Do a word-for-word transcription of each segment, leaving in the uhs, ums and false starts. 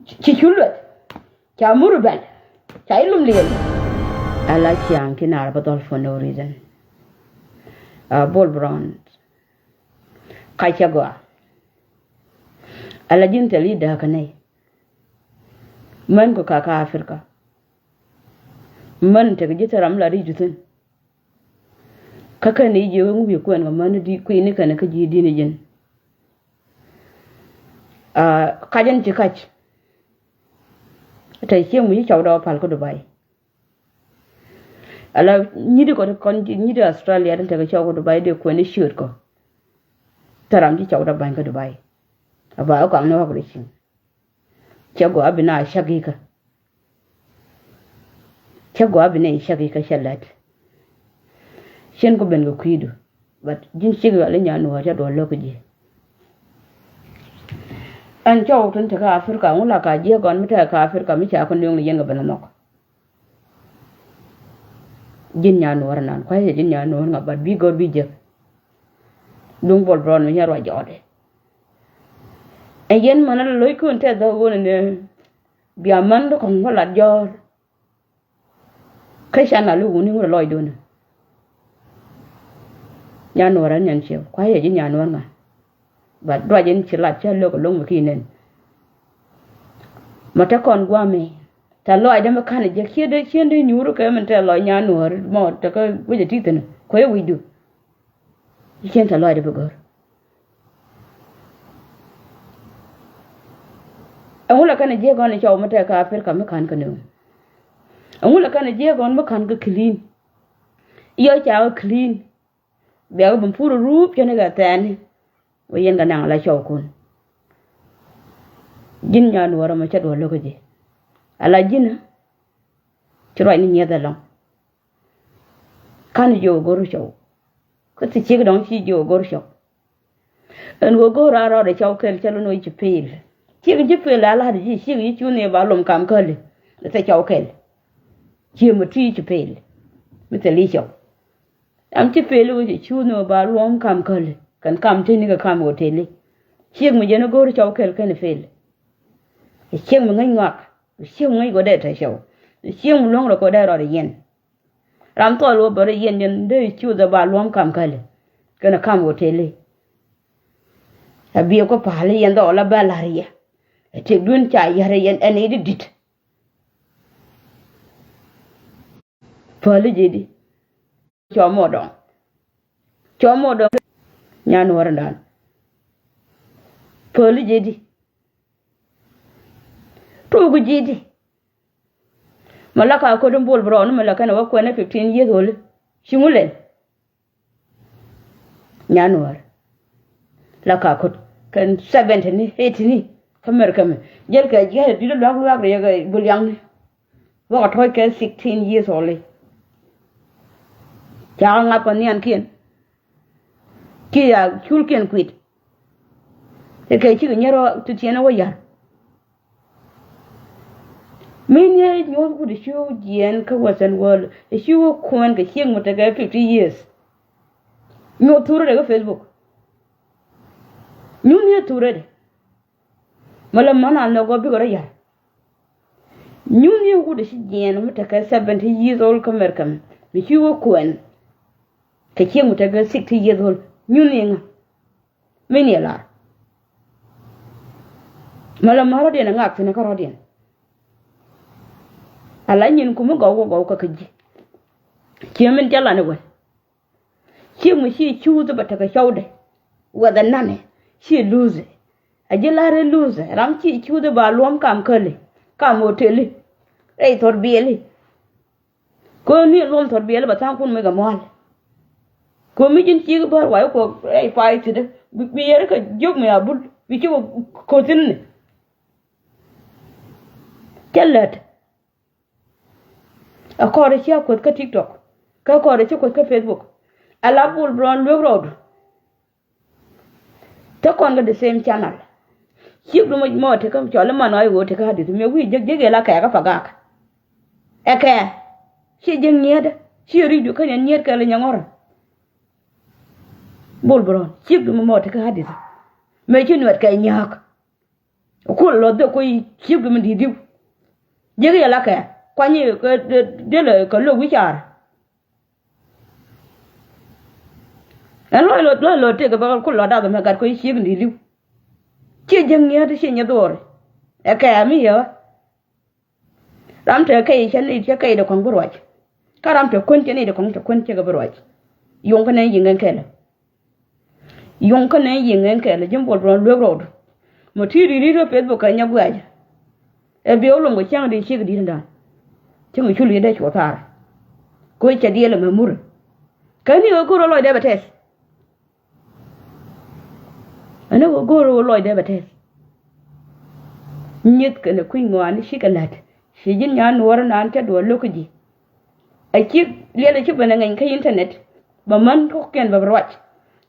Ci cu lueth. Ca mur bɛl. Ca ilum liel. Ala ciaŋ ki naar bä dhɔl for no reason. A Bol Brown. Ka cɛ gɔaa. Ala ji̱n thil yi dääkä nɛy. Män ku ka ka Africa. Män tek ji̱ thil ram la ri juthin. Kä kɛn i̱ jiök iŋu bi kuɛn kɛ män di kui̱ni kɛn kä ji̱ di̱n i̱ ji̱n. Aa, kac ɛn ci kac. Te cieŋ mi ci cɔwdɛ wä pal kä Dubai. Ala nyiti kɔ kɔn nyiti Australia tin tekɛ cɔw kä Dubai dee kuɛn i̱ ciööt kɔ. Thil ram ci cɔwdɛ ba̱ny kä Dubai. A ba ɣä kɔaŋ ni ɣɔk rɛy cieŋ. Cɛ gɔaa bi na cäk ikä. Cɛ gɔaa bi nɛy cäk ikä cɛ lät. Cien ku ben kɛ kui̱du. But ji̱n ciek yual i̱ nyan nuɔ̱ɔ̱r cɛ duɔl lo̱k ji̱. Ɛn cɔw tin tekä Africa ŋu la ka jiɛ gɔn mi tekɛ ka Africa mi ca kɛ nueŋ ni yɛn kɛ ben ɛ nhɔk. Ji̱n nyan nuɔ̱ɔ̱r ɛnan kua̱c cɛ ji̱n nyan nuɔ̱ɔ̱r ŋa, but bi gɔr bi jek. Duŋ Bol Brown mi cɛ ruac jɔɔdɛ. Ɛ yɛn män ala lo̱ckun tɛth dhɔk ɣöö ni bia män ti kɔŋ kä lat jɔɔr. Kä can a li wuni ŋut a lɔcdun. Nyan nuɔ̱ɔ̱r ɛn nyan ciɛw kua̱c yɛ ji̱ nyan nuɔ̱ɔ̱r ŋa̱. But duac in ci lat cä lök a lo̱ŋ mi ki nɛn. Ma te kɔn gua̱a̱mi tɛ lɔcdä mi ka̱n a jek ciet dee cien dee nyuur kɛ min tɛ lɔc nyan nuɔ̱ɔ̱r mɔ te kä wec a ti thi̱n kuɛ wecdu. Cien tɛ lɔcdä bi gör. Ɛŋu la kɛn a jiɛ gɔn i̱ cɔw mi tɛk kä Africa mi ka̱n kä nööŋ. Ɛŋu la kɛn a jiɛ gɔn mi ka̱n kä clean. Iɔ ca kä clean. Biakɛ bin pur ruup cä ni kɛ thɛɛni. Wä yɛn kɛ naŋ ala cɔwkun. Ji̱n nyan nuɔ̱ɔ̱r ɛmɔ cä duɔl lo̱k kä ji̱. Ala ji̱n ci ruac ni nyieth ɛlɔ̱ŋ. Ka̱n jiök go̱r cɔw. Kä thi ciek dɔ̱ŋ ci jiök go̱r cɔw. Ɛn ɣöö go̱r a rɔɔdɛ cɔw kɛl cä lon ɣöö ci pel. Ciek ci pel a la̱t ji̱ ciek ci cuun i̱ ba lom kam käli. Thɛ cɔw kɛl. Ciek mi ti ci pel. Mi thɛ li cɔw. Am ci pel ɣöö ci cuun i̱ ba luɔm kam käli kɛn kam ti ni kɛ kam hoteli. Ciek mi jɛn go̱r cɔw kɛl kɛn pel. Ciek mi ŋäc ŋɔak. Ciek mi ŋäc gɔdɛ tɛ cɔw. Ciek mi luɔ̱ŋ rɛ kɔdɛ rɔɔdɛ yɛn. Ram thɔɔl wä bä rɔ yɛn yɛn dee cu dhɛ ba luɔ̱m kam käli kɛnɛ kam hoteli. A biɛ kɔ pa̱a̱li yɛn dhɔɔl a bä la̱r yɛ. Ɛ tëkdun ca yär yɛn ɛn i̱ di di̱t. Päli jɛ di. Cɔ mɔ dɔŋ. Cɔ mɔ dɔŋ. Nyan nuɔ̱ɔ̱r dan. Päli jɛ di. Tuuk ji̱ di. Mɛ la ka ko̱t in Bol Brown mɛ la kɛn wä kuɛn ɛ fifteen years old. Ci ŋu lɛl. Nyan nuɔ̱ɔ̱r. La ka ko̱t kɛn seventy ni, eighty ni. Kä mɛr kɛmɛ jɛl kɛ ji̱ di̱t luak luak riɛk ɛ Bol Yaŋ ni. Wä kɛ tɔ̱ɔ̱c kɛ sixteen years old. Ca ŋa̱p kɛ nhiankiɛn. Kiɛ ya culkiɛn kuit. Kɛ kɛ cikɛ nyɛr ti tiɛn wä yar. Min yɛ nyuɔth wut i̱ cu jiɛɛn kä Western world i̱ cu wä kuɛn kɛ ciek mi tekɛ fifty years. Nyuɔth thurä dɛ kä Facebook. Nyuɔth ni thurä dɛ. Mɛ lɛ män a nhɔk gɔɔ bikɛ rɔ yar. Nyuɔth ni wut i̱ ci jiɛɛn mi tekɛ seventy years old kä America mi cu wä kuɛn kɛ ciek mi tekɛ sixty years old. Nyuɔth ni ŋa. Mi ni lar. Mɛ lɛ ma rɔ̱diɛn ɛ ŋak thi̱n kä rɔ̱diɛn. Ala nyin kum mi gɔw wä gɔw kä kä ji̱. Ciɛ min cɛ lan iwɛ. Ciek mi ci cuuth bä tekɛ cɔwdɛ. Wɛthɛ nanɛ ci luuthɛ. A ji̱ lar i̱ luuthɛ ram ci cuuth ba luɔ̱m kam käli kam hoteli. Rɛy thɔr biɛli. Ko̱ ni luɔm thɔr biɛl bɛ tha̱a̱ŋ kun mi kɛ mua̱l. Ko̱ mi ji̱n ciek bär wa̱i̱ kuɔk rɛy pay thi̱n bi yɛri kɛ jiök mi a bul bi ci ko̱thin ni. Cä lät. A kɔɔr ci a kueth kä TikTok kä kɔɔr ci kueth kä Facebook. A la Bol Brown luek rɔɔdu. Te kɔn kä the same channel. Ciek du mɔ te kä cɔl iman ɣa̱c ɣöö te kä hadith mi wi̱i̱ jek jek yɛ la kɛɛkä pa gak. Ɛ kɛɛ ci jek nyiet ci ri̱c du kä nyɛ nyiet kɛl nyɛ ŋɔr. Bol Brown ciek du mɔ te kä hadith. Mëë ci nuɛt kɛ nyääk. Kul lɔ dhek kɔ i̱ ciek di mi di̱i̱t di̱w. Jiäk yɛ la kɛ kuany i̱ kɛ dee lɛ kɛ lo̱k wi̱c caar. Ɛn lɔc lɔ lɔc lɔ tëk kɛ bä kul lɔ dath ɛmɛ gat kɔ i̱ ciek di di̱w. Ciɛ jiäk ŋi̱eet ciɛ nyɛ dhuɔɔr. Ɛ kɛ mi yɛ ɣä. Ram te kɛy cä nɛy cä kɛy de kɔŋ bi ruac. Kä ram te kuän cä nɛy de kɔŋ te kuän cä kɛ bi ruac. Yuŋ kä nɛy yiŋ ɛn kɛlɛ. Yuŋ kä nɛy yiŋ ɛn kɛlɛ ji̱n buɔl bi rɔn luek rɔɔdu. Mɔ ti ri ri rɔ peth bä kɛ nyɛ guɛc. Ɛ bi wä lom kɛ cäŋ di ciek di dan. Cäŋ cul yi dee cuɔ thaar. Koc cɛ diɛl ɛmɛ murɛ. Kä ni ɣä ko̱r rɔ lɔcdɛ bɛ tɛth. Ɛn ɛ wä go̱o̱r ɛ wä lɔcdɛ bɛ tɛth. Nyith kɛnɛ kui̱ ŋɔaani cikɛ la̱t. Ci ji̱n nyan nuɔɔr naan cä duɔl lo̱k kä ji̱. A ci liɛl a ci ben ɛ ŋɛny kä internet. Bɛ män kɔkiɛn bɛ ruac.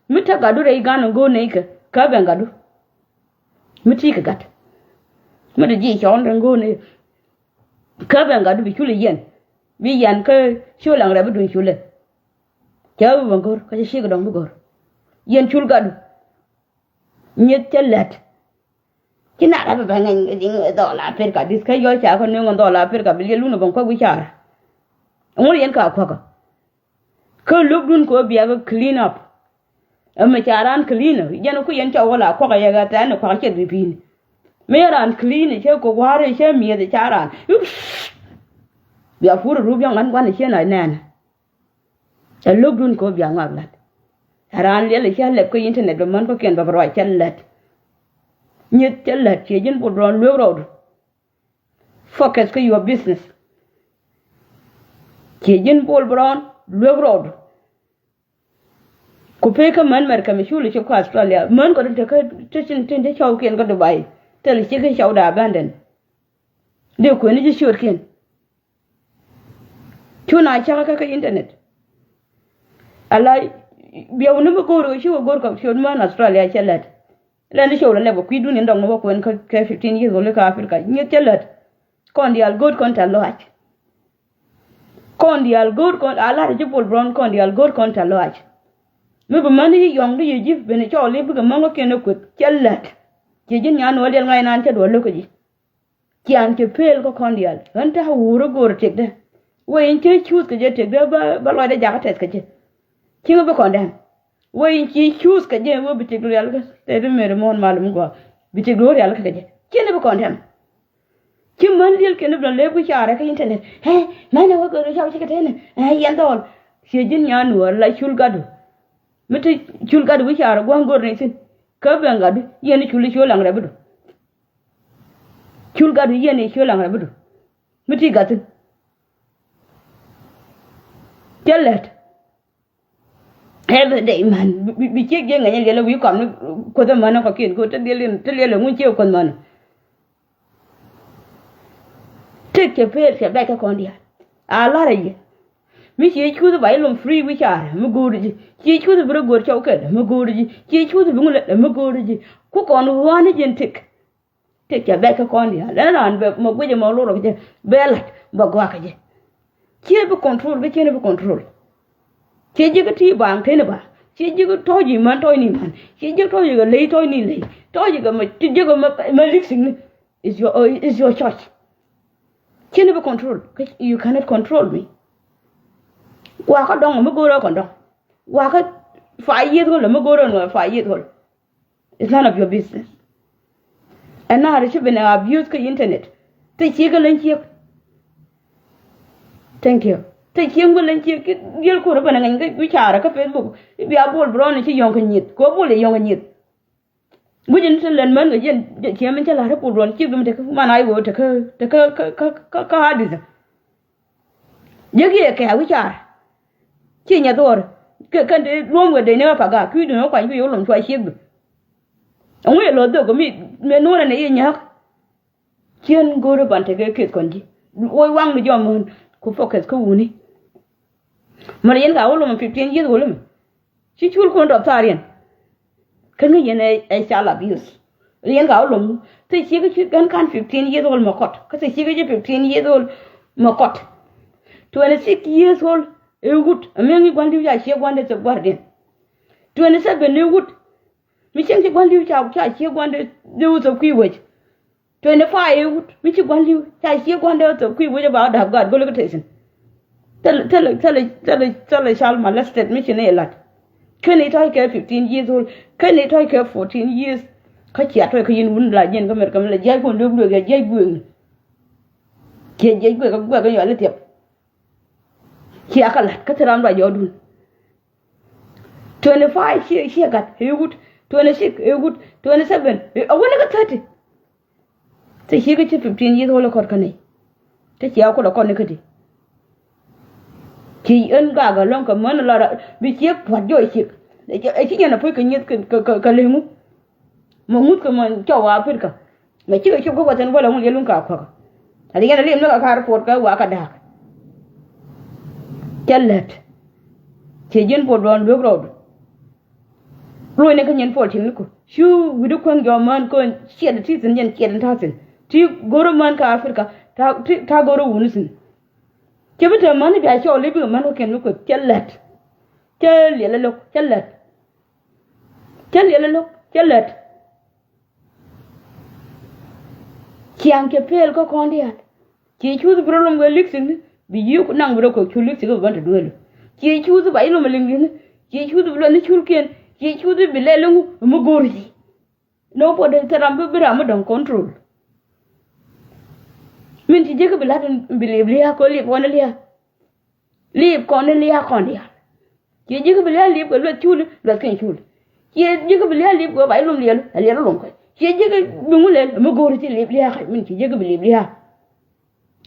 Mi te gatdu rɛy gan ɛ go̱o̱r nɛy kɛ kä ben gatdu. Mi ti kɛ gat. Mi te ji̱ cɔɔn rɛn go̱o̱r nɛy. Kä ben gatdu bi cul i̱ yɛn. Bi yɛn kä ci wä laŋ rɛp bi duny culɛ. Cɛ bi ben go̱r kä cɛ ciek dɔŋ bi go̱r. Yɛn cul gatdu. Nyeth cɛ lät. Ci na rap bɛ ŋɛny dhɔl Africa di̱th kä yɔl ca kä nueŋ dhɔl Africa bi liɛl wun bɛ kuäk wi̱c car. Ŋul yɛn ka kuäkä. Kä lo̱kdun kɛ ɣöö bia kɛ clean up. Ɛmɛ ca raan clean up jɛn ku yɛn ca wä la kuak yɛ ɣɛ thɛɛn kuak cɛ bi pi̱i̱n. Mi yɛ raan clean cɛ kɛ wa̱a̱r cɛ mi̱eth ca raan. Bia pur rup yɔŋ ɛn gua̱n cɛ na nɛɛn. Ɛ lo̱kdun kɛ ɣöö bia ŋɔak la̱t. Ɛ raan liɛl cɛ lɛp kä internet bɛ män kä kiɛn bɛ ruac cɛ lät. Nyeth cɛ lät ciɛ ji̱n bot rɔɔn luek rɔɔdu. Focus kä your business. Ciɛ ji̱n bol bi rɔɔn luek rɔɔdu. Ku pek kä män America mi cul cop kä Australia män kɔ tin te kä tin tin te cɔwkiɛn kä Dubai. Thil ci kä cɔw da abandon. Dee kueni ji̱ ciötkiɛn. Cu na cak kä kä internet. Ala biɛw ni mi go̱o̱r ci wä go̱o̱r kɔ ciöt män Australia cɛ lät. Lɛn ni cio̱w lɛ lɛp kɛ kui̱dun in dɔŋ ni wä kuɛn kä fifteen years old kä Africa nyeth cä lät. Kɔn diaal go̱o̱t kɔn tɛ̈th lɔaac. Kɔn diaal go̱o̱t kɔn a la̱t ji̱ bol bi rɔn kɔn diaal go̱o̱t kɔn tɛ̈th lɔaac. Mi bi män i̱ yɔ̱ŋ di yɛ ji̱ ben i̱ cɔɔl i̱ bikɛ mäŋ kä kiɛn i̱ kueth cä lät. Ciɛ ji̱n nyan wä liɛl ŋa̱c naan cä duɔl lo̱k kä ji̱. Cian cɛ pel kä kɔn diaal ɣän te a wuur a go̱o̱r tëkdä. Wee in cä cuuth kɛ jɛ tëkdä bä lɔcdä jakä tɛth kɛ jɛ. Cieŋ bi kɔn dɛm wee in ci cuuth kɛ jɛ wee bi tëkdu rial kä tëkdu meri muɔ̱ɔ̱n malum gɔaa. Bi tëkdu rial kä kɛ jɛ cieŋ bi kɔn dɛm. Ci män liel kɛn bi lɔ lep kä carɛ kä internet. Ɛ män ɛ wä go̱o̱r cɔw cikɛ tënɛ ɛ yɛn dhɔl. Ciɛ ji̱n nyan nuɔɔr la cul gatdu. Mi te cul gatdu wi̱c carɛ gua̱a̱ŋ go̱o̱r ni thi̱n kä ben gatdu yɛn cul i̱ cul laŋ rɛpdu. Cul gatdu yɛn i̱ ciö laŋ rɛpdu. Mi ti gathin. Cä lät. Every day man bi ciek jiɛ ŋɛnyɛ liɛlɛ wi̱i̱ kɔam ni kuoth ɛmän ni kɔkiɛn go̱o̱r te liɛl in te liɛl ɛŋu ciek kuoth män. Tëk cɛ peel cɛ bɛc kä kɔn diaal. A la̱rä yɛ. Mi ci cuth ba ilom free wi̱c caar mi go̱o̱r ji̱ ci cuth bi rɔ go̱o̱r cɔw kɛl mi go̱o̱r ji̱ ci cuth bi ŋu lɛ mi go̱o̱r ji̱. Ku kɔn ɣɔ̱a̱n ni jiɛn tëk. Tëk cɛ bɛc kä kɔn diaal ɛn raan bɛ mɔ guic ɛmɔ lorɔ kɛ jɛ bɛ la̱t bɛ gɔaa kɛ jɛ. Ciɛ bi control kä ciɛn bi control. Ciɛ ji̱ kä ti baaŋ teni ba ciɛ ji̱ kä tɔ̱ɔ̱c i̱ män tɔ̱ɔ̱c ni män ciɛ ji̱ kä tɔ̱ɔ̱c i̱ kɛ ley tɔ̱ɔ̱c ni ley tɔ̱ɔ̱c i̱ kɛ mɛ ti ji̱ kɛ mɛ lipsing ni. Is your, is your church. Ciɛ ni bi control kä you cannot control me. Guakä dɔŋ mi go̱o̱rä kɔn dɔŋ guakä fa yieth ɣöl mi go̱o̱rä nuɔ̱ɔ̱r fa yieth ɣöl. It's none of your business. Ɛn na rɛ ci ben ɛ abuse kä internet. Te ciek kä leny ciek. Thank you. Te ciek mi leny ciek diel kur ben ɛ ŋɛny kä wi̱c caarä kä Facebook. I̱ bia bol bi rɔɔn i̱ ci yɔ̱ŋ kä nyieth kɛ bol i̱ yɔ̱ŋ kä nyieth. Guic in te lɛn män kɛ jiɛn ciɛ min cä la̱r i̱ bol rɔɔn ciek dum tekä man a i̱ wee tekä tekä kä kä kä kä adith. Jiäk yɛ kɛ a wi̱c caar. Ci nyɛ dhuɔ̱ɔ̱r kɛ kɛn te luɔ̱m kɛ dee ni ɣä pa gaak kui̱dun ɣä kuany kui̱ ɣä lom cua ciekdu. Ɛŋu yɛ lo̱th dhök mi mɛ nuɔ̱rɛ ni yɛ nyääk. Cien go̱o̱rä ban tekɛ kieth kɔn ji̱. Woi waŋ ni jɔm män ku focus kä wuni. Män yɛn ka wä lom fifteen years old mi. Ci cul kun dɔp thaar yɛn. Kä ŋäc yɛn ɛ child abuse. Riɛn ka wä lom. Thil ciek ci kɛn kan fifteen years old mɛ kɔt kä thil ciek ci fifteen years old mɛ kɔt. Twenty six years old ɛ wut ɛ mi̱eŋ i̱ gua̱n di̱w ca ciek gua̱n dee thop gua̱r diɛn. Twenty seven ɛ wut. Mi cieŋ ci gua̱n di̱w ca ca ciek gua̱n dee dee wut thop kui̱ wec. Twenty five i̱ wut mi ci gua̱n li̱w ca cie gua̱n dee thop kui̱ wec about have got go̱l kä tesin. Thilɛ thilɛ thilɛ thilɛ thilɛ child molested mi ci ni lat. Ken i̱ tɔ̱c kɛ fifteen years old, ken i̱ tɔ̱c kɛ fourteen years. Kä cia tɔ̱c kä yin wun la jiɛn kä mɛr kä mi la jiac kuɔn luek luek ya jiac gueŋni. Cia jiac guek kä guek kä yuali thiap. Cia kä lat kä thil ram ruac jɔɔdun. Twenty five cie cie gat i̱ wut, twenty six i̱ wut, twenty seven i̱ a wun kä thirty. Te ciek ci fifteen years old kɔt kä nɛy. Te cia kut a kɔn ni kädi. Ci en gak a lɔŋ kɛ män a lɔra bi ciek pua̱t jɔɔc ciek. Ɛ ci nyɛn a puc kɛ nyieth kɛ kɛ kɛ leŋu. Mɔ ŋuth kɛ mɔ cɔw a pi̱t kä. Mɛ cikɛ cop kä wä thi̱n wä lɛ ŋun liɛl wun ka kuäk. A liɛn a liɛm ni kɛ ka̱r puɔt kɛ wa kɛ da̱a̱k. Cɛ lät. Ciɛ ji̱n puɔt duɔ̱ɔ̱n luek rɔɔdu. Luɔ̱c ni kä nyin puɔl ti̱n ni ku cu wi̱cdä kuäŋ jɔɔk mään kön ciɛt ti thi̱n jɛn ciɛt in ta̱a̱ thi̱n ti go̱rä mään kä Africa. Ta̱a̱ ti ta̱a̱ go̱rä wuni thi̱n. Cɛ bi te män i̱ bia cɔɔl i̱ bikɛ män kä kiɛn mi kueth cɛ lät. Cɛ liɛl ɛ lo̱k cɛ lät. Cɛ liɛl ɛ lo̱k cɛ lät. Ciaŋ cɛ pɛɛl kä kɔn diaal. Ci cuuth bi rɔ lom kɛ lik thi̱n bi yiëë naŋ bi rɔ kɛ cu lik thi̱n bi bän te dueelu. Ci cuuth ba ilom liŋ thi̱n. Ci cuuth bi luɔth ni culkiɛn. Ci cuuth bi lɛl iŋu mi go̱o̱r ci. Nobody thil ram bi bi ram mi dɔ̱ŋ control. Min ci jiäk bi la̱t bi liep lia̱a̱ kɛ liep kɔn lia̱a̱. Liip kɔn ni lia̱a̱ kɔn diaal. Ciɛ ji̱ kɛ bi lia̱a̱ liip kɛ luɛth cul, luɛth kɛn cul. Ciɛ ji̱ kɛ bi lia̱a̱ liip kɛ ba ilum liɛlu, a liɛlu lum kɛ. Ciɛ ji̱ kɛ bi ŋu lɛl, mi go̱o̱ri ci liip lia̱a̱ kɛ, min ciɛ ji̱ kɛ bi liip lia̱a̱.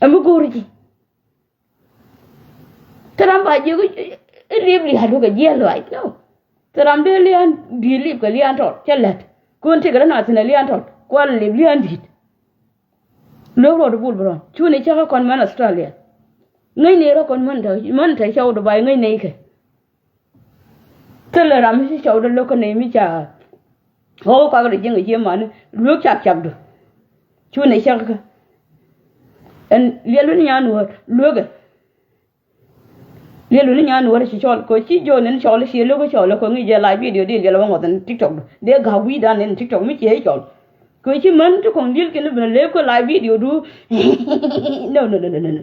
Ɛ mi go̱o̱ri ci. Thil ram ba jiök i̱ liip lia̱a̱ du kɛ jiɛɛl luaac. No. Thil ram dee lia̱a̱n di̱i̱t liip kɛ lia̱a̱n tɔt, cɛ lät. Kun tëkɛ rä na thi̱n ɛ lia̱a̱n tɔt, kual liip lia̱a̱n di̱i̱t. Lo̱k ruɔ̱t bul bi rɔ̱n. Cuni cäkä kɔn män Australia. Ŋäcni rɔ kɔn män te, män te cɔw Dubai ŋäcni kɛ. Thilɛ ram mi ci cɔw dee lo̱k kä nɛy mi ca. Ɣɔw kuak rɔ ji̱ŋ a ji̱ mani lueek cak cakdu. Cuni cäkä kä. Ɛn liɛlu ni nyan wä lueekɛ. Liɛlu ni nyan wä ci cɔl kɛ ci jiɔ ni cɔl ci lo̱k cɔl kɛ ŋi̱i̱c jɛ live video di liɛl wä ŋɔth ni TikTok du. Dee ga̱k wi̱i̱dan ni TikTok mi ciɛ cɔl. Kɛ ci män ti kɔŋ liel kɛn bi lɛ lëë kɛ live video du. No, no, no, no, no, no.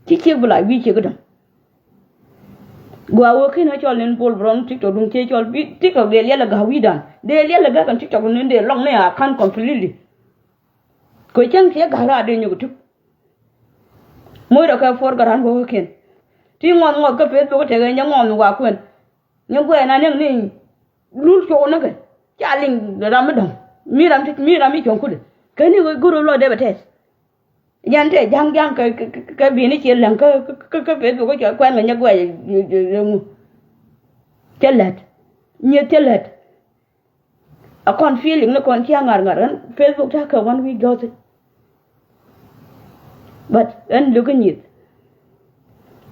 Ci ciek bi live wi̱i̱ ciek däŋ. Gua wä ken a cɔl nin Paul Brown TikTok duŋ ciɛ cɔl bi TikTok dee liɛl a ga̱k wi̱i̱dan. Dee liɛl a ga̱k kɛn TikTok duŋ nin dee lɔŋ ni a kan completely. Kɛ cäŋ ciɛ ga̱k raar dee nyök tuk. Moc rɔ kɛ puɔr kɛ raan wä kä kiɛn. Ti ŋɔth ŋɔth kä Facebook tekɛ nyɛ ŋɔth mi wa kuɛn. Nyɛ guɛɛn a nɛŋ ni lul cuɔk näkɛ. Ca liŋ ram mi dɔ̱ŋ. Mi ram ti, mi ram mi cuɔ̱ŋ kudɛ. Kɛn ni go̱r lɔ dee bɛ tɛth. Yɛn tɛ ja̱ŋ ja̱ŋ kɛ, kɛ, kɛ, kɛ bi̱i̱ni ciɛ läŋ kä, kä, kä, kä Facebook kä cuɔ̱ŋ kuɛn kɛ nyɛ guɛɛn ŋu. Cɛ lät. Nyieth cɛ lät. A kɔn feeling ni kɔn cia ŋa̱r ŋa̱r ɣän Facebook ta̱a̱ kɛ one week jɔthi. But ɣän luk kä nyieth.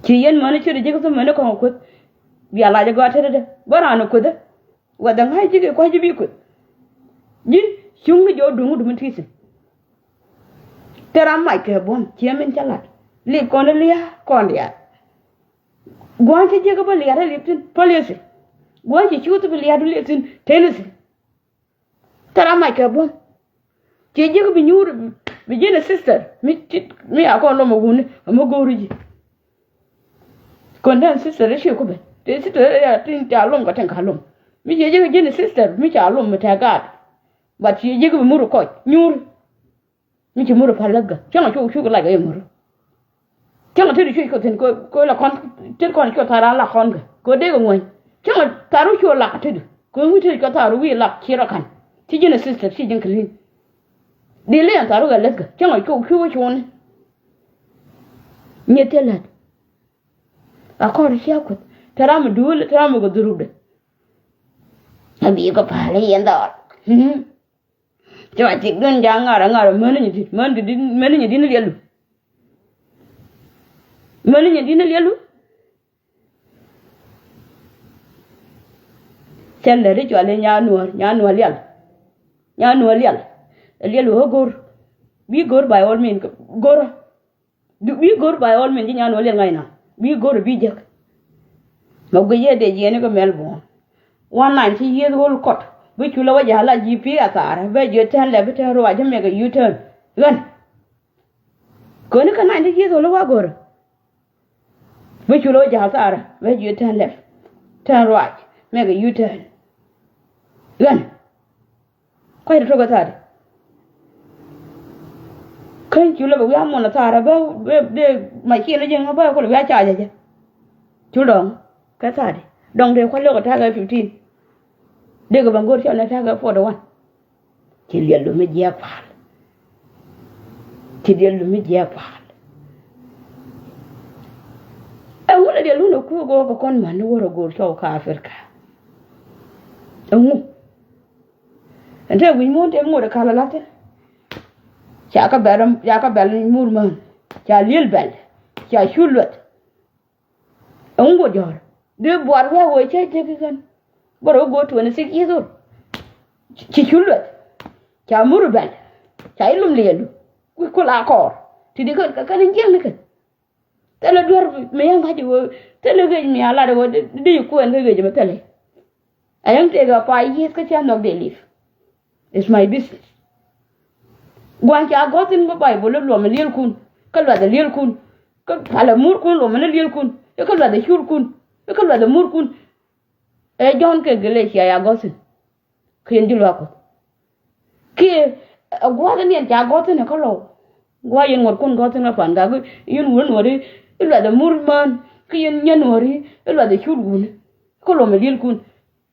Ci yɛn mäni ci ri ji̱ kä thum mäni kɔn kueth. Bia lac a gɔaa tetdä bä raan kuethä. Wɛth a ŋa̱c ji̱ kɛ kua̱c ji̱ bi kueth. Ji̱n cuŋni jɔw duŋ duŋ ti thi̱n. Te ram mac kɛ buɔ̱m ciɛ min cä lat. Lip kɔn lia̱a̱ kɔn diaal. Gua̱a̱n cä jiäkä bä lia̱a̱t ɛ liep thi̱n päliesi. Gua̱a̱n cä cuuth bi lia̱a̱t liep thi̱n tenisi. Thil ram mac kɛ buɔ̱m. Ciɛ jiäkä bi nyuur bi ji̱n ɛ sister mi ci mi a kɔn lɔm ɛ wuni ɛ mi go̱o̱ri ji̱. Kɔn dɛn sister ɛ ciɛ ku ben tëë sister ɛ ya tin ca lɔm kɛ tɛn ka lɔm. Mi ciɛ jiäkä ji̱n ɛ sister mi ca lɔm mi tɛk gaat. But ciɛ jiäkä bi mur kɔc nyuur. Mi ci mur pal läth gä cäŋ a cuk cuk lac a yɛ mur. Cäŋ a tet cuc kɔ thi̱n kɔ la kɔn tet kɔn cuɔ thar a la kɔn kɛ kɔ dee kɛ ŋuäny. Cäŋ a thar cu cuɔ lak a tet kɔ wi̱i̱ tet cuɔ thar wi̱i̱ lak ci rɔ ka̱n. Ci ji̱n a sister ci ji̱n kɛ li̱n. Di liɛn thar kɛ läth gä cäŋ a cuk cuk cuuni. Nyɛ thil lät. A kɔr cia kueth te ram mi duul te ram mi kɛ dhurupdɛ. A bi kɛ pal yɛn dhɔr. Cua tik dun ja̱ ŋa̱r a ŋa̱r a mäni nyi di̱t mäni nyi di̱t mäni nyi di̱t ni liɛlu. Mäni nyi di̱t ni liɛlu. Cɛ lɛ ri cua lɛ nyaa nuɔ̱ɔ̱r nyaa nuɔ̱ɔ̱r lial. Nyaa nuɔ̱ɔ̱r lial. Liɛlu ɣä go̱r. Bi go̱r by all means go̱r. Bi go̱r by all means ji̱ nyan wä liɛl ŋa̱cna bi go̱r bi jek. Mɛ guic yɛ dee jiɛni kɛ Melbourne. One nineteen years old kɔt Bi cu lɛ wä ja̱a̱l a ji̱ pi̱i̱ a thaar bɛ jiö tɛn lɛp bi tɛn ruac ci mɛk a U-turn. Ɣän. Köni kä nany ti ji̱ thol i̱ wa go̱r. Bi cu lɛ wä ja̱a̱l thaar bɛ jiö tɛn lɛp tɛn ruac mɛk a U-turn. Ɣän. Kua̱c rɛ tok ɛ tha̱a̱dɛ. Kä cu lɛ bɛ wi̱i̱ a muɔn ɛ tha̱a̱dɛ bä, bä dee macin ni ji̱n bä kul wi̱i̱ a ca jɛ jɛ. Cul dɔ̱ŋ kɛ tha̱a̱dɛ dɔ̱ŋ dee kua̱c lök ɛ ta̱a̱ kɛ fifteen. Dee kɛ bɛ ŋo̱r cɔl ni ta̱a̱ kɛ forty one. Ci liɛl lu mi jiɛɛk pa̱a̱l. Ci liɛl lu mi jiɛɛk pa̱a̱l. Ɛŋu lɛ diɛl wun ɛ kuuk ɣöö kɛ kɔn män ni wär ɛ go̱o̱r cɔw kä Africa. Ɛŋu. Ɛn te wi̱c muɔ̱ɔ̱n te ŋot ɛ kal ɛ la̱th thi̱n. Ca kɛ bɛl, ca kɛ bɛl mur mään. Ca li̱el bɛl. Ca cu luɛth. Ɛŋu got jɔ̱ɔ̱r dee buar wi̱i̱ a wee cä jek i̱ kän. Bä rɔ go̱o̱r twenty six years old. Ci cu luɛth. Ca mur bɛl. Ca ilum liɛlu. Kui̱ kul a kɔɔr ti di kän kɛ kän in jiäŋ ni kän. Thilɛ duer mi yɛn ka̱c i̱ wee thilɛ ɣec mi a lat i̱ wee di kuɛn kä ɣec mi thilɛ. A yɛn tëëk a pay yieth kä ca nhɔk dee li̱f. It's my business. Gua̱n ca gɔ̱th in kä Baibol i̱ luɔm in lielkun kä luath in lielkun kä palɛ murkun luɔm in lielkun i̱ kä luath in curkun i̱ kä luath in murkun. Ɛ Jɔ̱ɔ̱n kɛ Gɛlɛcia ya gɔ̱th in. Kä yɛn ji̱ luaak Kuɔth kiɛ ɛ gua̱a̱th in yɛn ca gɔ̱th in kä lɔw. Gua̱a̱th yɛn ŋuɔ̱tkun gɔ̱th in kä pan gak i̱ yɛn wur in wur i̱ luath in mur mään kä yɛn nyɛn wur i̱ luath in cut wun i̱ kä luɔm in lielkun.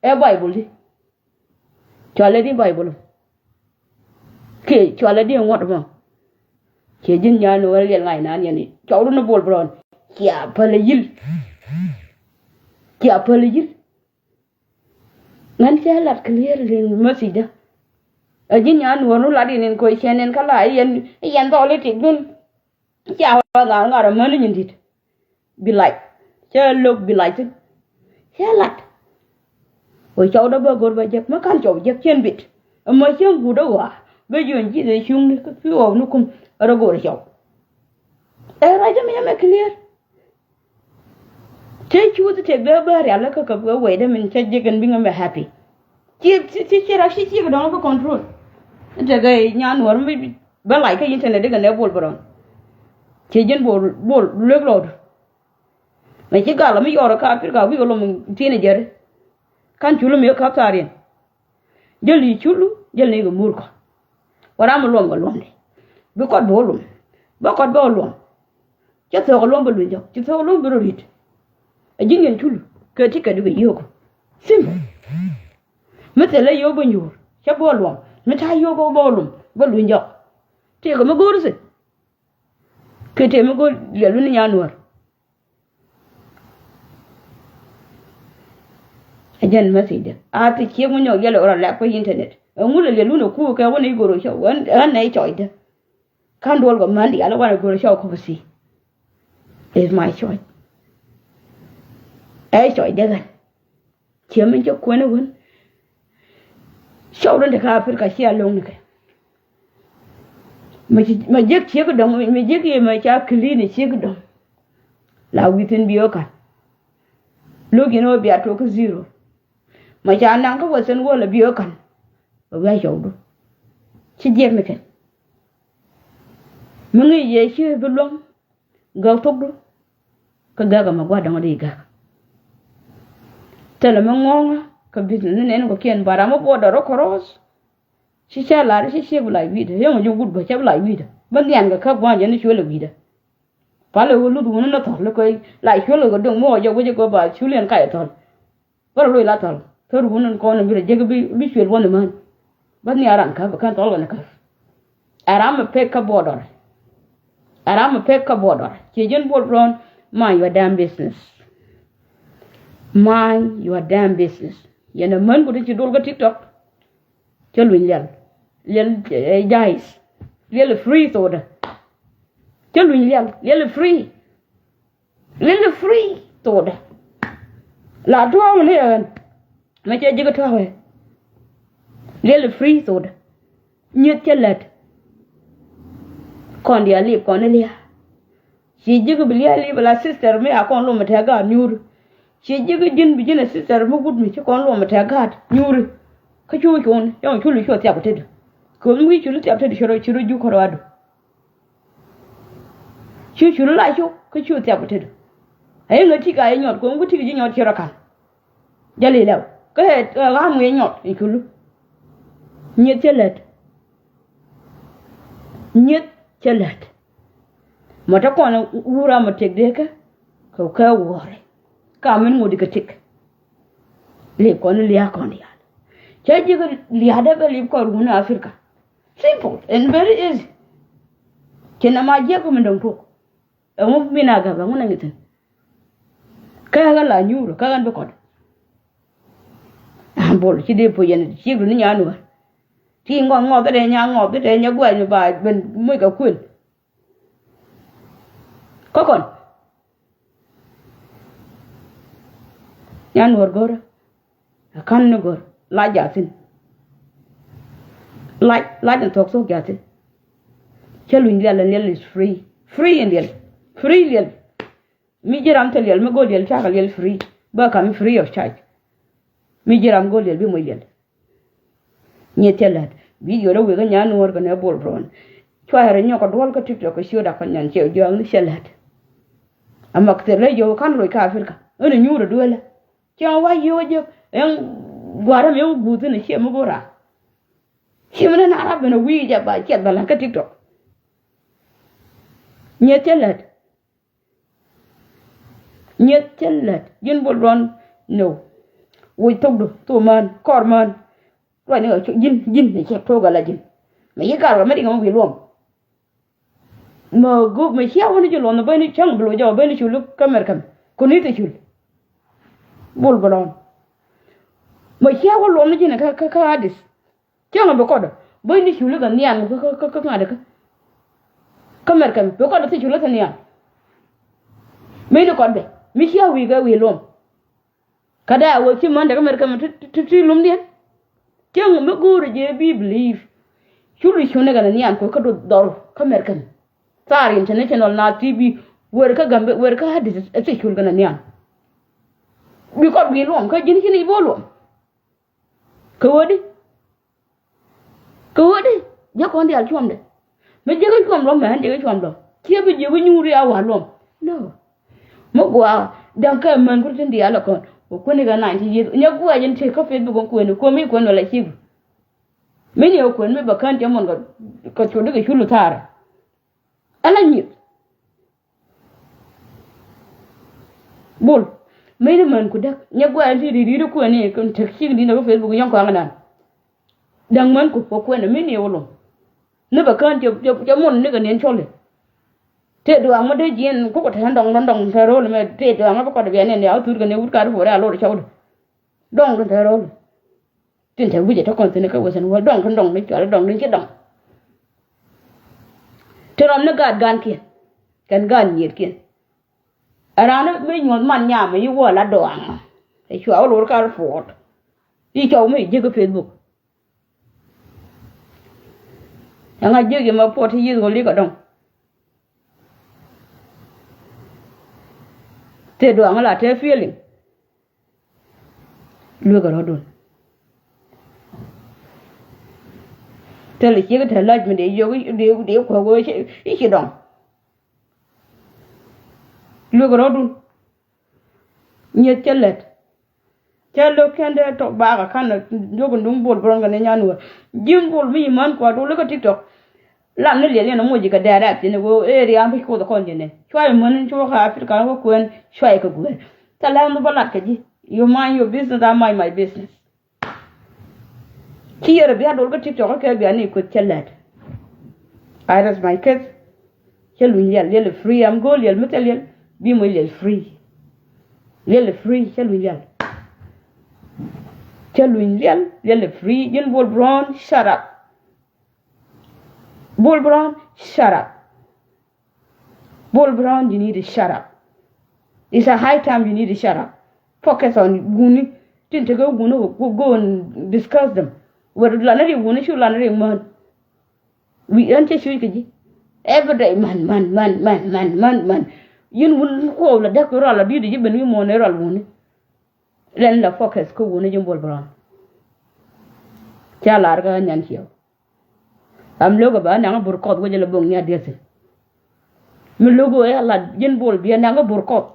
Ɛ Baibol di. Cɔalɛ di Baibol. Kiɛ cɔalɛ di ŋuɔ̱t mɔ. Ciɛ ji̱n nyan ni wä liɛl ŋa̱c naan yɛn i̱ cɔwdu ni Bol Brown. Cia päl i̱ yi̱l. Cia päl i̱ yi̱l. Ŋän cä lat clearly message dä. Ɛ ji̱n nyan ni wä nu lat yɛn in koc cɛn in kä la i̱ yɛn, i̱ yɛn dhɔl i̱ tik dun. Cia wä ŋa̱r ŋa̱r amäni nyin di̱t. Bi lac. Cä lo̱k bi lac thi̱n. Cä lat. Wä cɔwdä bä go̱r bä jek mä ka̱n cɔw jek cien bit. Ɛmɔ cieŋ guut ɛ ɣɔaa bä jiön ji̱th ɛ cuŋni kä pi̱i̱ ɣɔw ni kum ɛ rɔ go̱r cɔw. Ɛ ruac dämi yɛmɛ clear. Cä cuuth tëk dee bä rial kä kɛ wecdä min cä jek ɛn biŋ ɛmɛ happy. Ci ci ci ci rak ci ci kɛ dɔ̱ŋ bi control. Tëkɛ nyan wär mi bä lac kä internet ikɛ nɛ Bol Brown. Ci ji̱n Bol Bol luek lɔɔdu. Mɛ ci gal mi yɔr kä Africa wi̱i̱ kɛ lom teenager. Ka̱n culu mi kä thariɛn. Jäl i̱ culu jäl ni kɛ mur kɔ. Wä ram mi luɔm kɛ luɔmdɛ. Bi kɔt bi wä luɔm. Bä kɔt bä wä luɔm. Cä thok luɔm bä luny jɔk ci thok luɔm bä rɔ ri̱t. A ji̱n yɛn culu kɛ ti kɛ dukɛ yio̱o̱k. Simple. Mi thilɛ yio̱o̱k bä nyuur cä bä wä luɔm mi ta̱a̱ yio̱o̱k bä wä luɔm bä luny jɔk. Tëëkɛ mi go̱o̱r thi̱n. Kɛ tëë mi go̱o̱r liɛl wi̱n ni nyan nuäär. A jɛn message dä a ti ciek mi nyɔk yɛl ɛ ɣöö rɔ lɛp kä internet. Ɛŋu lɛ liɛl wun ɛ kuuk kɛ wun i̱ go̱r ɛ cɔw ɣän nɛ i̱ cɔcdä. Ka̱n duɔl kɛ män diaal ɛ wan ɛ go̱r ɛ cɔw kɔp ɛ thi. Is my choice. Ɛ cɔcdä ɣän. Ciɛ min cä kuɛn ɛ wän. Cɔw run te kä Africa cia lo̱ŋ ni kɛ. Mɛ jiäk ciek dɔ̱ŋ mɛ jiäk yɛ mɛ ca clean ciek dɔ̱ŋ. La wi̱thin bi ɣä ka̱n. Lo̱k yɛn ɣä bia tuɔk kä zero. Mɛ ca naŋ kä Western world bi ɣä ka̱n. Bɛ wi̱i̱ a cɔwdu. Ci jiɛk ni kɛn. Mi ŋi̱i̱c yɛ ci bi luäŋ. Gäk thokdu. Kä gäk ɛmɛ gua̱dɔ̱ŋ di gäk. Thilɛ mi ŋɔ̱ŋä kä business ni nɛn kɔ̱kiɛn ba ram mi buɔt dɔr ɔ kɔrɔs. Ci cɛ lar ci ciek bi lac wi̱i̱dä yäŋ ji̱ wut bä cɛ bi lac wi̱i̱dä bä nhian kɛ käp gua̱a̱n jɛ ni cuël ɛ wi̱i̱dä. Palɛ ɣöö luth wuni ni thɔl kɛ lac cuël kɛ döŋ mi wä jɛ wecɛ kɛ ba culiɛn kac ɛ thɔl. Bä rɔ loc la thɔl thör wuni ni kɔn ni bi rɔ jek bi cuël wä ni män. Bä nhian ran käp ɛ kän thɔl kɛ ni käp. Ɛ ram mi pek kä border. Ɛ ram mi pek kä border ci ji̱n Bol Brown. Mind your damn business. Mind your damn business. Yɛn ɛ män ku ti ci dol kä TikTok. Cä luny lial lial jais. Lial free thokdä. Cä luny lial lial free. Lial free thokdä. La tuɔɔk ni ɣän. Mɛ cɛ ji̱ kä tuɔɔk ɛ. Lial free thokdä. Nyieth cä lät. Kɔn diaal lip kɔn ni lia̱a̱. Ci ji̱ kä bi lia̱a̱ lip ala sister mi a kɔn lom ɛ tɛk gaat nyuuri. Ci ji̱ kä ji̱n bi ji̱n ɛ sister mi wut mi ci kɔn lom ɛ tɛk gaat nyuuri. Kä cu cuun yɔŋ cul i̱ cu thiap kä tetdu. Kɛ ɣöö mi wi̱i̱ cul i̱ thiap tetdu ci rɔ, ci rɔ juk kärɔaadu. Cu cul i̱ la cu kä cu thiap kä tetdu. A yɛ ŋäc ti̱i̱ ka yɛ nyɔt kɛ ɣöö mi wi̱i̱ ti̱i̱ kɛ ji̱ nyɔt ci rɔ ka̱n. Jɛ lil ɛw kä ɛ ɣa̱a̱m wi̱i̱ nyɔt in cul i̱ nyieth cä lät. Nyieth cä lät. Mɔ te kɔn wur a mɔ tëk dee kä kɛ kɛ wuɔ̱ɔ̱rɛ. Ka min ŋot ikɛ tëk. Lip kɔn lia̱a̱ kɔn diaal. Cä ji̱ kɛ lia̱a̱dɛ bɛ lip kɔn wun Africa. Simple and very easy. Ci nɛ ma jiɛk kɛ min dɔ̱ŋ tuɔk. Ɛŋu min a gak ɛŋu nɛ ŋi̱thin. Kä ɣän la nyuur kä ɣän bi kɔt. Bol ci dee puc yɛn ciek du ni nyan wär. Ti ŋɔth ŋɔth dee nya ŋɔth dee nya guɛc mi ba ben moc kɛ kuël. Kä kɔn. Nyan wär go̱rä. Ɛ ka̱n ni go̱r lac jaathin. Lac lac ni thuɔ̱k thuɔ̱k jaathin. Cä luny lial ɛn lial is free. Free in lial. Free lial. Mi ji̱ ram thil lial mi go̱o̱r lial cakɛ lial free. Bä ka̱m free of charge. Mi ji̱ ram go̱o̱r lial bi moc lial. Nyieth cä lät bi jiɔt a wek kä nyan nuɔ̱ɔ̱r kɛ nɛ bol rɔɔn. Cua rɛ nyɔk kɛ duɔl kä TikTok kɛ ciöt a kɔn nyan ciɛ jɔak ni cä lät. Amak thil lä yio̱w ka̱n loc kä Africa. Ɣän a nyuur a duelä. Cä wa yio̱w a jiäk ɛn gua̱a̱r ram yio̱w guuth in a ciɛ mi go̱o̱r a. Ci mi ni na rap in a wi̱i̱ jɛ ba ciɛth bä la̱t kä TikTok. Nyieth cä lät. Nyieth cä lät ji̱n bol ruɔn. No. Woc thokdu thok män kɔr män. Ruac ni ɣä ji̱n ji̱n ni cɛ tok ala ji̱n. Mɛ yi gal ɣä mɛ ri ŋä mɛ wi̱i̱ luɔm. Mɛ gup mɛ cia wä ni ji̱ luɔm ni bäny ni cäŋ bi loc jɔk bäny ni cul kä mɛr kɛm. Kun ni thil cul. Bol bä lɔn. Mɛ cia wä luɔm ni ji̱n kä kä kä Adis. Cäŋ bi kɔt bä ni cul kɛ nhian kä kä kä ŋa̱t kä. Kä mɛr kɛm bi kɔt thil cul kɛ nhian. Mi ni kɔt bɛ mi cia wi̱i̱ kɛ wi̱i̱ luɔm. Kä dee a wä ci män dee kä mɛr kɛm ti ti ti lumdiɛn. Cäŋ mi go̱o̱rä jɛ bi believe. Cul cunɛ kɛ nhian kɛ kä du dhɔr kä mɛr kɛm. Thar international na ti bi wer kä Gambia wer kä Adis ɛ thil cul kɛ nhian. Bi kɔt wi̱i̱ luɔm kä ji̱n ci ni bä luɔm. Kɛ ɣöö di. Kɛ ɣöö di. Jiäk kɔn diaal cuɔmdɛ. Mi jiäk cuɔm luɔm mɛ ɣän jiäk cuɔm luɔm ciɛ bi jiäk nyuuri a wa̱a̱ luɔm. No. Mi gua̱a̱ da̱ŋ kɛ män kur tin diaal ɛ kɔn. Wä kuäni kɛ naany ti yieth nyɛ gua̱a̱ jin ti kä Facebook kuäni kuämi kuäni wala cik. Mi ni wä kuäni mi bɛ kän cɛ muɔn kɛ cot di kɛ cul thaarɛ. Ala nyith. Bul. Mëë ni män ku däk nyɛ guɛɛn ti ri̱t ri̱t kuɛni kɛn tek cik di̱n kä Facebook yɔ̱ŋ kɔaŋ nan. Da̱ŋ män ku kɔ kuɛn mi ni wä lom. Ni bɛ kään cɛ cɛ cɛ mun ni kɛ niɛn cɔli. Tëë duaŋ mi dee jiɛn kukɛ tɛn dɔŋ dɔŋ dɔŋ tɛn ro̱l mɛ tëë duaŋ mi bä kɔt biɛn ni ni a wä thut kɛ ni wut kat puɔrɛ a lor cɔwdɛ. Dɔŋ dɔŋ tɛn ro̱l. Tin te wi̱cɛ te kɔn thi̱n kä western world dɔŋ tin dɔŋ ni cual dɔŋ ni ci dɔŋ. Ti rɔm ni gaat gankiɛn kɛn gaat nyietkiɛn. Ɛ raan mi nyuɔth man nyam mi yi wä la dɔaŋ. Ɛ cua wä lor kar puɔt. Yi cɔw mi ji̱ kä Facebook. Ɛŋa ji̱ yi ma puɔt ti yieth wä lik a dɔŋ. Thie duaŋ la te feeling. Luekä rɔ̱dun. Thilɛ ciek te lac mi dee yio̱k dee dee kuäk wee i̱ ci dɔŋ. Luekä rɔ̱dun. Nyieth cä lät. Cä lo̱k kɛn dee tɔk bakä ka̱n lo̱k in duŋ bol bron kɛ ni nyan wä. Ji̱n bol mi yi män kua dol kä TikTok. Lam ni liɛl yɛn moc kɛ dɛɛr rɛp yɛn wä area bi kuoth kɔn yɛn ni. Cuay män cuɔ kä Africa wä kuɛn cuay kɛ guɛn. Thilɛ ni bä lat kɛ ji̱. You mind your business, I mind my business. Ci yɛrɛ bia dol kä TikTok kä kɛ bia ni kueth cä lɛt. I rest my case. Cä luny liɛl liɛl free am go̱o̱l liɛl mi thil liɛl bi moc liɛl free. Liɛl free cä luny liɛl. Cä luny liɛl liɛl free ji̱n bol bron shut up. Bol bron shut up. Bol Brown, you need to shut up. It's a high time you need to shut up. Focus on guni. Tin te go guni go, go and discuss them. Where lanari guni shu lanari man. We ante shu kaji. Every day man man man man man man man. Yin wun ko la dak ro la di di ben wi mo ne ro guni. Lɛn la focus kä wuni ji̱ Bol Brown. Ca lar kä Nyan Ciɛw. Am lo̱k ɛ ba naŋ ɛ Bur Kɔth wecɛ lɛ boŋ ni a dieth thi̱n. Mi lo̱k ɛ lat ji̱n Bol bia naŋ ɛ Bur Kɔth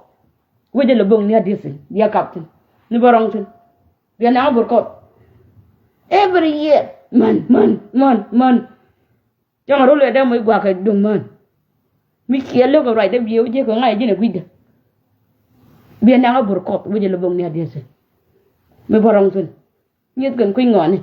wecɛ lɛ boŋ ni a dieth thi̱n, bia kap thi̱n. Ni bä rɔŋ thi̱n. Bia naŋ ɛ Bur Kɔth. Every year. Män, män, män, män. Cäŋ a rol ɛ dee moc gua̱a̱k kɛ duŋ män. Mi ciɛ lo̱k ɛ ruacdä biɛ wä jiäk kɛ ŋa̱c ji̱n ɛ gui̱cdä. Bia naŋ ɛ Bur Kɔth wecɛ lɛ boŋ ni a dieth thi̱n. Mi bä rɔŋ thi̱n. Nyieth kɛn kui̱ ŋɔni.